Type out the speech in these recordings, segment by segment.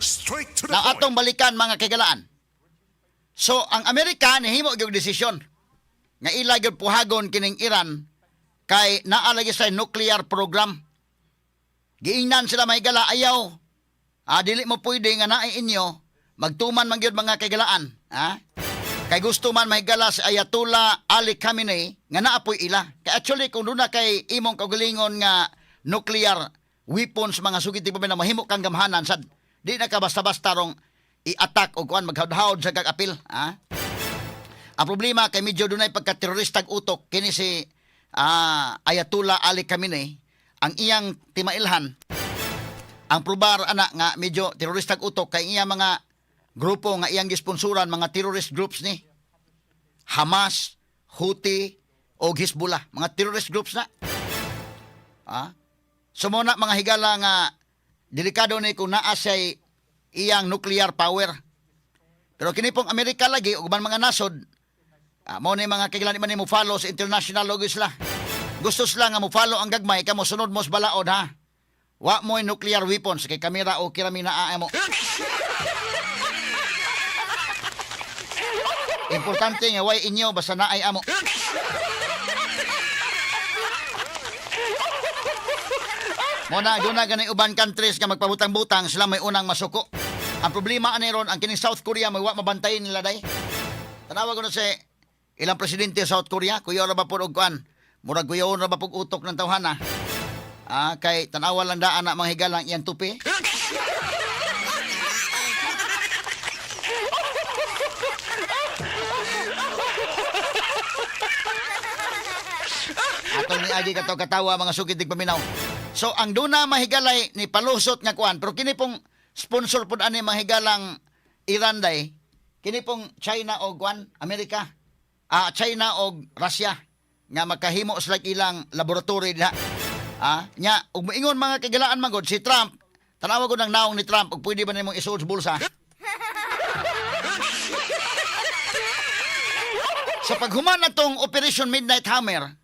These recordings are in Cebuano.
Straight to the Na point. Atong balikan, mga kaigalaan. So ang Amerika nihimo gyud desisyon nga ila gyud puhagon kining Iran kay naa lagi sa nuclear program. Giingnan sila, mahigala, ayaw. Ah, dili mo pwede nga naay inyo magtuman man gyud, mga kaigalaan, ha? Kay gusto man, mahigala, si Ayatollah Ali Khamenei nga naa poy ila. Kay actually kung duna kay imong kaugalingon nga nuclear weapons, mga sugid pa na mahimo kang gamhanan sad. Di na ka basta-basta rong i-attack o kuan, maghawd-hawd sa kag-apil, ha? Ang problema kay medyo dunay pagka-teroristag utok kini si Ayatollah Ali Khamenei, ang iyang timailhan. Ang probar ana nga medyo teroristag utok kay iya mga grupo nga iyang gisponsoran, mga terrorist groups ni Hamas, Houthi o Hezbollah, mga terrorist groups na. Ah? So mo na, mga higala, nga delikado ni kung naa siya'y iyang nuclear power. Pero kini pong Amerika lagi ug uban mga nasod, mo ni, mga kailan man ni mo follow sa international law sila. Gusto sila nga mo follow ang gagmay, kamo sunod mo sa balaod, ha. Wa mo nuclear weapons kay kamera o kirami naa mo. Importante nga way inyo basta naay amo. Mo na doon na gani uban countries nga magpabutang-butang sila may unang masuko. Ang problema ani ron ang kining South Korea may wa mabantayin nila day. Tanawa ko na si ilang presidente sa South Korea, kuya ra ba pud og kuan? Murag kuyaon ra ba pug utok ng tawhana? Ah, kay tanawa lang daan na mga higalang iyang tupi. Atong niagi kato katawa, mga sukid tig paminaw. So ang duna, mahigalay, ni palusot nga kuan, pero kini pong sponsor pud ani, mahigalang Iran day, kini pong China og kuan Amerika. Ah, China og Russia nga makahimo sila ilang laboratory diha. Ah, nya ug moingon, mga kagilaan, magod si Trump, tanawa ko ng naong ni Trump ug pwede ba nimong isuod sa bulsa? Sa paghuman natong Operation Midnight Hammer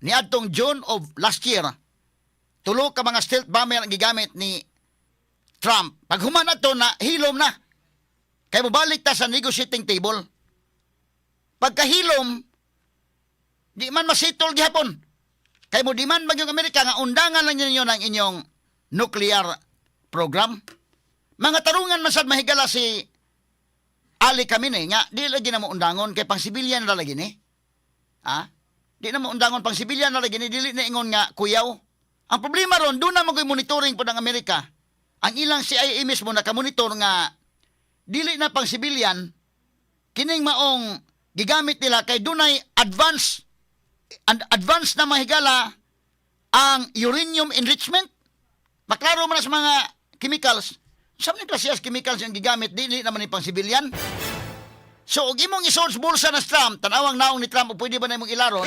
niadtong June of last year, tulo ka mga stealth bomber ang gigamit ni Trump. Paghuman nato na hilom na. Kay mobalik ta sa negotiating table. Pagkahilom, di man masitol gihapon. Kay mo di man bagyong Amerika nga undangan lang ninyo ng inyong nuclear program. Mga tarungan man sad, mahigala, si Ali Khamenei nga di lagi na mo undangon kay pang sibilyan na lagi ni. Ha? Di na mo undangon, pang sibilyan na lagi ni, dili na ingon nga kuyaw. Ang problema ron, doon na mag monitoring po ng Amerika. Ang ilang CIA mismo nakamonitor nga dili na pang sibilyan kining maong gigamit nila kay dunay advance na, mahigala, ang uranium enrichment. Maklaro man na sa mga chemicals. Sa mga klase chemicals yung gigamit, dili naman ni pang sibilyan. So, og imong isuod sa bulsa na si Trump, tanawang naong ni Trump, o pwede ba na imong ilaron?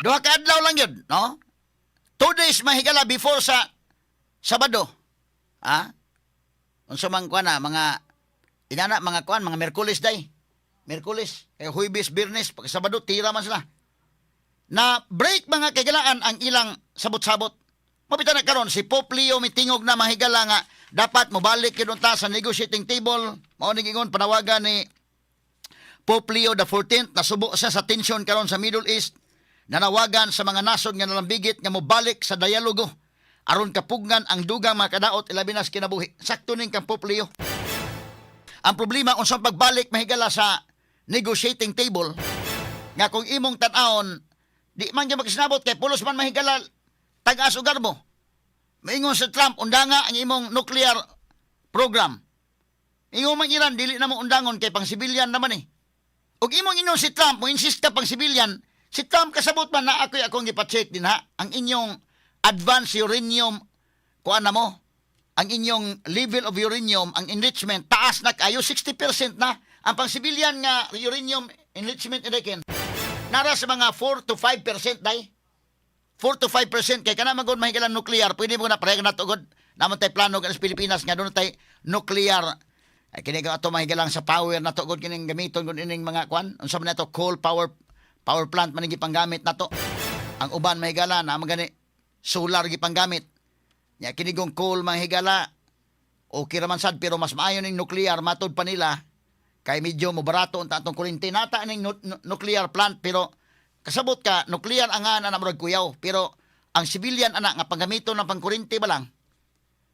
Duha ka adlaw lang yun, no? 2 days, mahigala, before sa Sabado. Ha? Unsa man kuan na mga inana, mga kuan, mga Merkulis day. Merkulis, kay Huwebes, Biyernes, pag Sabado tira man sila. Na break, mga kaigalaan, ang ilang sabot-sabot. Mapita na karon si Pope Leo mitingog na, mahigala, nga dapat mobalik yun ta sa negotiating table. Mao ning ingon panawagan ni Pope Leo the 14th. Nasubo siya sa tension karon sa Middle East. Nanawagan sa mga nasod nga nalambigit nga mobalik sa dialogo aron kapugnan ang dugang mga kadaot, ilabi na sa kinabuhi. Sakto ning kang Pope Leo. Ang problema, unsang pagbalik, mahigala, sa negotiating table nga kung imong tan-awon di man gyud magsinabot kay pulos man, mahigala, tag-as og garbo. Maingon sa Trump, undanga ang imong nuclear program. Ingon man Iran, dili na mo undangon kay pang sibilyan naman eh. Ug imong ingon si Trump, mo insist ka pang sibilyan, si Trump kasabot man na ako'y akong gipa-check din ha, ang inyong advanced uranium, kuan na mo, ang inyong level of uranium, ang enrichment, taas na kayo, 60% na. Ang pang sibilyan nga uranium enrichment inikin, nara sa mga 4 to 5% day. 4 to 5% kay kana magod, mahigalan, nuclear, pwede mo na pareha na tugod naman tay plano sa Pilipinas nga doon tay nuclear ay kini ka ato, mahigalang, sa power na tugod kining gamiton gud ining mga kwan, unsa man nato, coal power power plant man gipanggamit nato. Ang uban, mga higala, na gani solar gipanggamit. Nya kinigong coal, mga higala, okay raman sad, pero mas maayo ning nuclear matod pa nila kay medyo mo barato unta atong kuryente. Nata ning nuclear plant, pero kasabot ka nuclear ang ana na murag kuyaw, pero ang civilian ana nga panggamito ng pangkuryente ba lang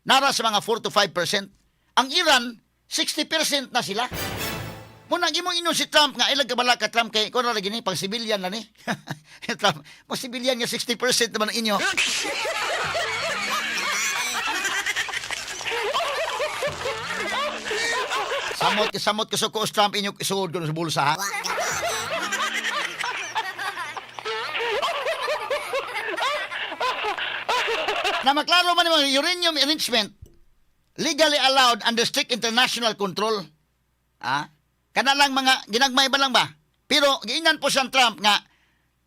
nara sa mga 4 to 5%. Ang Iran, 60% na sila. Muna imong ingon si Trump nga ilag kabala ka, Trump, kay kuno lagi ni pang civilian na ni. Trump, mo civilian nga 60% naman ang inyo. Samot samot ko sa Trump, inyo isuod ko sa bulsa, ha. Na maklaro man yung uranium enrichment legally allowed under strict international control. Ah? Kana lang mga ginagmay ba lang ba? Pero giingnan po siyang Trump nga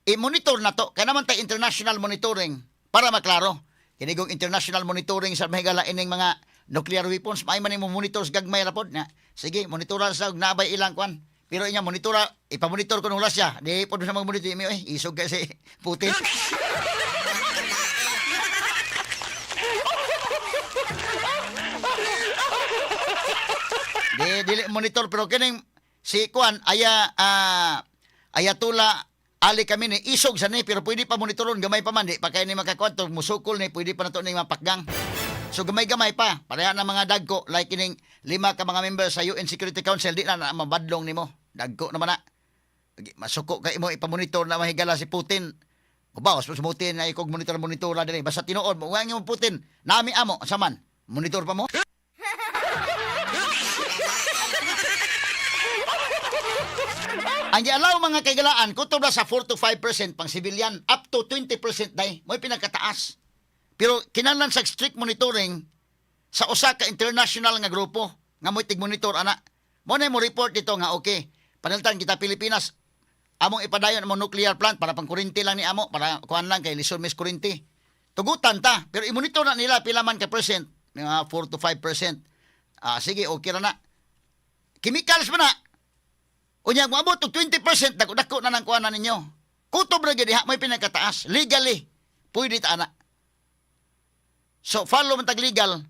i-monitor na to. Kaya naman tay international monitoring para maklaro. Kinigong international monitoring sa mahigala ining mga nuclear weapons, may man mo monitor sa gagmay ra pod na. Sige, monitora sa og nabay ilang kwan. Pero inya monitora, ipamonitor ko ng Russia. Di pod sa mag-monitor imi oy, isog kasi Putin. Di dili monitor, pero kining si kuan aya Ayatollah Ali Khamenei isog sa ni, pero pwede pa monitoron, gamay pa man, di pa kay ni makakuan to musukol ni, pwede pa nato ning mapakgang. So gamay-gamay pa pareha na mga dagko, like kining lima ka mga members sa UN Security Council, di na na mabadlong nimo, dagko naman na. Masuko kay imo ipamonitor na, mahigala, si Putin. Ubaos mo Putin na ikog monitor monitor diri, basta tinuod mo wa mo Putin nami amo saman monitor pa mo. Ang gialaw, mga kaigalaan, kutob na sa 4 to 5% pang civilian, up to 20% day, mo'y pinakataas. Pero kinahanglan sa strict monitoring sa usa ka international nga grupo nga mo'y tig-monitor ana. Mo na mo report dito nga okay. Panaltan kita Pilipinas, among ipadayon among nuclear plant para pangkuryente lang ni amo, para kuan lang kay lisod mis kuryente. Tugutan ta, pero i-monitor na nila pila man ka percent, mga 4 to 5%. Ah, sige, okay ra na. Chemicals man na. Unya, kung abot og 20%, dako-dako na ng kuha na ninyo. Kutob ra gyud diha may pinakataas. Legally, pwede ta ana. So, follow man tag legal,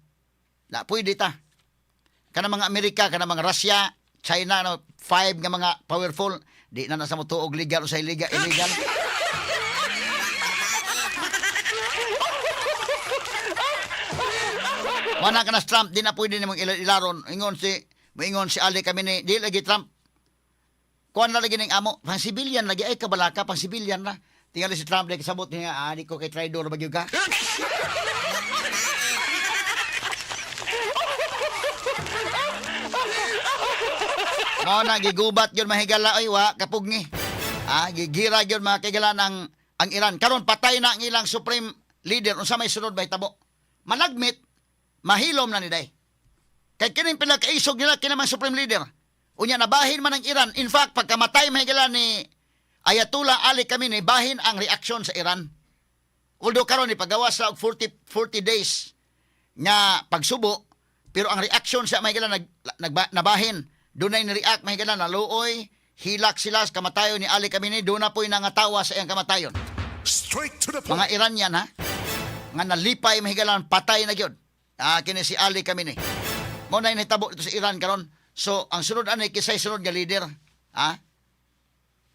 na pwede ta. Kana mga Amerika, kana mga Russia, China, no, five nga mga powerful, di na nasa mo tuog legal o sa illegal, illegal. Mana ka na Trump, di na pwede nimong ilaron. Moingon si Ali Khamenei, di lagi, Trump. Kuan na lagi ning amo, pang civilian lagi ay kabalaka, pang civilian na. Tingali si Trump, di kasabot niya, ah, di ko kay traidor ba gyud ka? Mao na gigubat gyud, mahigala, oy, wa kapugni. Ah, gigira gyud, mga kigala, ng ang Iran. Karon patay na ang ilang supreme leader, unsa may sunod mahitabo? Malagmit mahilom na ni day. Kay kining pinakaisog nila kini man supreme leader. Unya nabahin man ang Iran. In fact, pagkamatay, mahigala, ni Ayatollah Ali Khamenei, bahin ang reaksyon sa Iran. Although karon ipagawas sa og 40 40 days nga pagsubo, pero ang reaction sa, mahigala, nabahin. Dunay ni-react, mahigala, naluoy, hilak sila sa kamatayon ni Ali Khamenei, doon na po'y nangatawa sa iyang kamatayon. Straight to the point. Mga Iranian, ha, nga nalipay, mahigala, patay na gyud. Ah, kini si Ali Khamenei. Mo na nahitabo dito sa Iran karon. So, ang sunod ani kisay sunod nga leader, ha?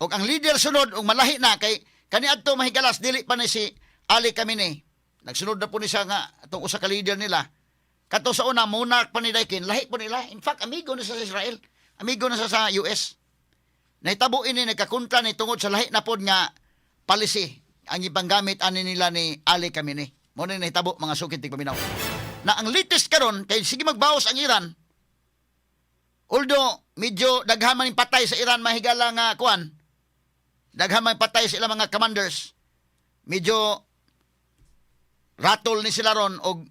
Og ang leader sunod og malahi na kay kaniadto, mahigalas, dili pa ni si Ali Khamenei. Nagsunod na po ni siya nga atong usa ka leader nila. Kato sa una, monarch pa ni Daikin, lahi po nila. In fact, amigo na siya sa Israel. Amigo na siya sa US. Nahitabo ini nagkakontra ni tungod sa lahi na pod nga policy ang ipanggamit ani nila ni Ali Khamenei. Mo na nahitabo, mga sukit tigpaminaw. Na ang latest karon kay sige magbawas ang Iran. Although medyo daghan man yung patay sa Iran, mahigala, nga kuan. Daghan man patay sa ilang mga commanders. Medyo ratol ni sila ron og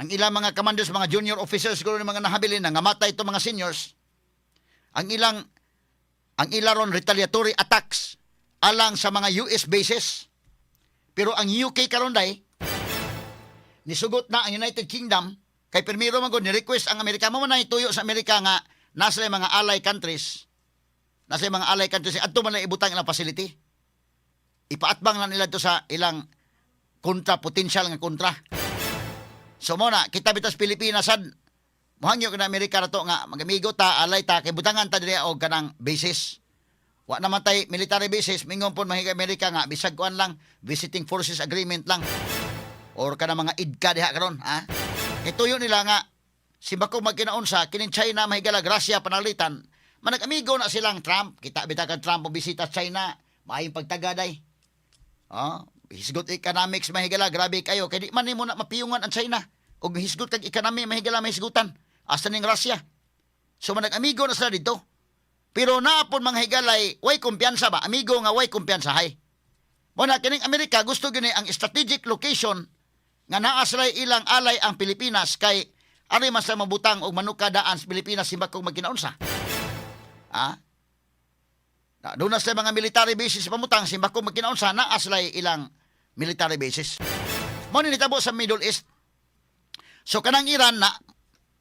ang ilang mga commanders, mga junior officers siguro ni mga nahabilin na nga matay ito mga seniors. Ang ila ron retaliatory attacks alang sa mga US bases. Pero ang UK karon day nisugot na ang United Kingdom kay pirmiro man gud ni request ang Amerika, mo man tuyo sa Amerika nga nasa yung mga ally countries adto man na ibutang ilang facility. Ipaatbang lang nila to sa ilang kontra, potensyal nga kontra. So mo na, kita bitas Pilipinas sad, muhangyo ka na Amerika na to nga magamigo ta, alay ta, kay butangan ta diri og kanang basis. Wa naman tay military basis, mingon pon mahiga Amerika nga bisag kuan lang, visiting forces agreement lang. Or kanang mga IDCA diha karon, ha? Kay tuyo nila nga si bako magkinaunsa kining China, mahigala, Russia panalitan, manag-amigo na silang Trump. Kita bitaw kan Trump mo bisita sa China, maayong pagtagaday. Oh, hisgot economics, mahigala, grabe kayo kay di man nimo na mapiyungan ang China. Og hisgot kag economy, mahigala, mahisgutan. Asa ning Russia. So manag-amigo na sila dito. Pero naapon mga higalay, way kumpiyansa ba? Amigo nga way kumpiyansa hay. Mo na kining Amerika gusto gini ang strategic location nga naa sila ilang alay ang Pilipinas kay ari man sa mabutang og manuka daan sa Pilipinas simbakong magkinaunsa. Ah? Na, doon na sila mga military bases pamutang simbakong magkinaunsa, naa sila ilang military bases. Mo ni nitabo sa Middle East. So kanang Iran na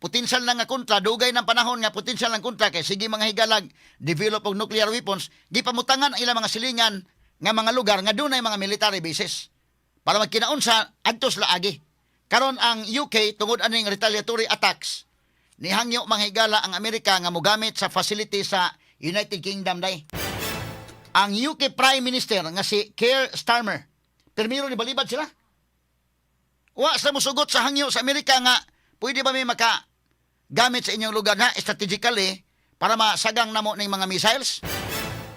potensyal na nga kontra, dugay ng panahon nga potensyal ng kontra kay sige mga higalag develop og nuclear weapons, gipamutangan ang ilang mga silingan nga mga lugar nga dunay mga military bases para magkinaunsa adto sila agi. Karon ang UK, tungod aning retaliatory attacks, nihangyo mga higala ang Amerika nga mogamit sa facility sa United Kingdom day. Ang UK Prime Minister nga si Keir Starmer, pirmiro ni balibad sila. Wa sa musugot sa hangyo sa Amerika nga pwede ba may maka gamit sa inyong lugar na strategically para masagang namo ning mga missiles.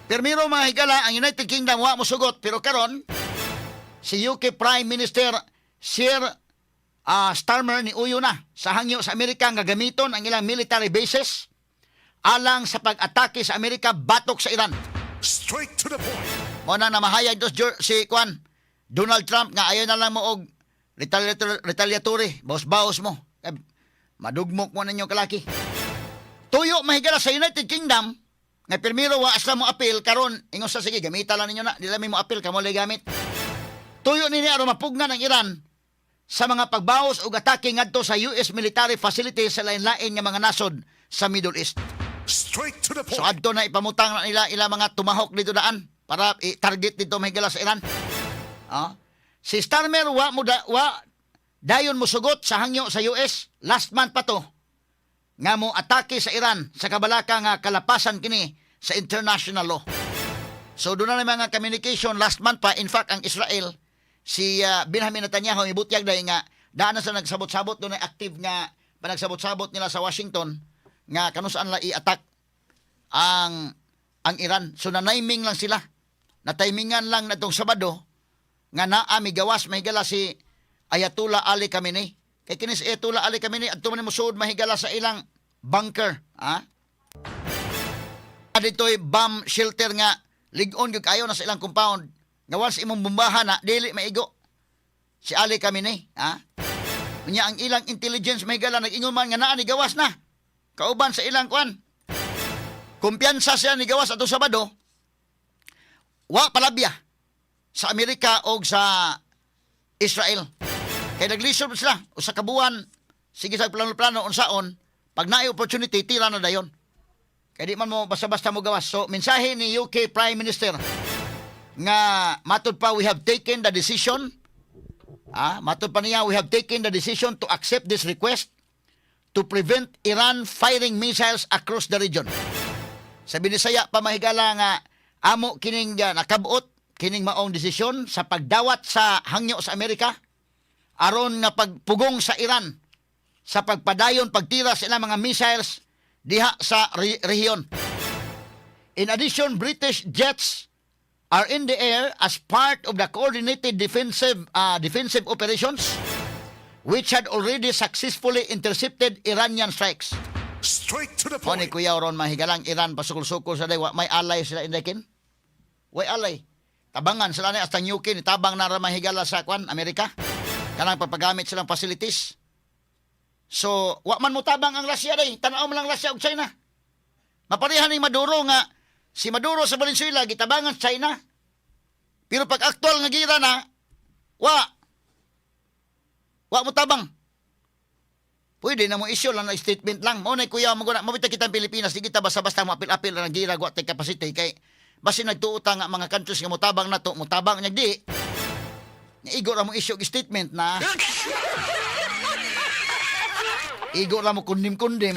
Pirmiro, mga higala, ang United Kingdom wa musugot, pero karon si UK Prime Minister Sir Starmer ni uyo na sa hangyo sa Amerika nga gamiton ang ilang military bases alang sa pag-atake sa Amerika batok sa Iran. Straight to the point. Mo na namahayag dos si Kwan Donald Trump nga ayaw na lang mo og retaliatory, baos-baos mo. Eh, madugmok mo ninyo kalaki. Tuyo, mahigala, sa United Kingdom nga pirmiro wa sila mo apil, karon ingon sa sige, gamita lang ninyo na, di lang mi mo apil, kamo lay gamit. Tuyo nini aron mapugnan ang Iran sa mga pagbaos og atake ngadto sa US military facilities sa lain-lain nga mga nasod sa Middle East. Straight to the So point. adto na ipamutang na nila ilang mga Tomahawk dito daan para i-target dito, mahigala, sa Iran. Ah. Si Starmer wa mo da, wa dayon mosugot sa hangyo sa US last month pa to nga mo atake sa Iran sa kabalaka nga kalapasan kini sa international law. So doon na mga communication last month pa. In fact, ang Israel, si Benjamin Netanyahu, ibutyag dahil nga daan na sa nagsabot-sabot, doon ay active nga panagsabot-sabot nila sa Washington nga kanusaan la i-attack ang Iran. So na-timing lang sila. Na-timingan lang na itong Sabado nga naa migawas, mahigala, si Ayatollah Ali Khamenei. Kay kini si Ayatollah Ali Khamenei adto man mosuod, mahigala, sa ilang bunker, ha? Dito'y bomb shelter nga lig-on gyud kayo na sa ilang compound. Nga once imong bombahan na dili maigo. Si Ali Khamenei, ha? Unya ang ilang intelligence, mahigala, nag-ingon man nga naa ni gawas na. Kauban sa ilang kwan. Kumpiyansa siya ni gawas ato Sabado. Wa palabya sa Amerika og sa Israel. Kay naglisod sila usa ka buwan, sige sa plano-plano unsaon, pag naay opportunity, tira na dayon. Kay di man mo basta-basta mo gawas. So mensahe ni UK Prime Minister nga matud pa, "We have taken the decision." Ah, matud pa niya, "We have taken the decision to accept this request to prevent Iran firing missiles across the region." Sa Binisaya pa, mahigala, nga amo kining nakabot kining maong desisyon sa pagdawat sa hangyo sa Amerika aron nga pagpugong sa Iran sa pagpadayon pagtira sa ilang mga missiles diha sa rehiyon. "In addition, British jets are in the air as part of the coordinated defensive operations which had already successfully intercepted Iranian strikes." Straight to the Mo ni point. Kuya ron mahigalang Iran pasukol-sukol sa day, wa may alay sila indekin. Way alay. Tabangan sila ni hasta UK ni tabang na ra, mahigala, sa kwan Amerika. Kanang papagamit silang facilities. So, wa man mo tabang ang Russia day, tan-aw man lang Russia ug China. Maparehan ni Maduro nga si Maduro sa Venezuela gitabangan sa China. Pero pag aktual nga gira na, wa mo tabang. Pwede na mo issue lang na statement lang. Mo na kuya mo guna, mabita kita ang Pilipinas, di kita basta-basta mo apil-apil na gira wa tay capacity kay Basin nagtuo ta nga mga countries nga motabang nato, motabang nya di. Igo ra mo issue og statement na. Igo ra mo kundim-kundim.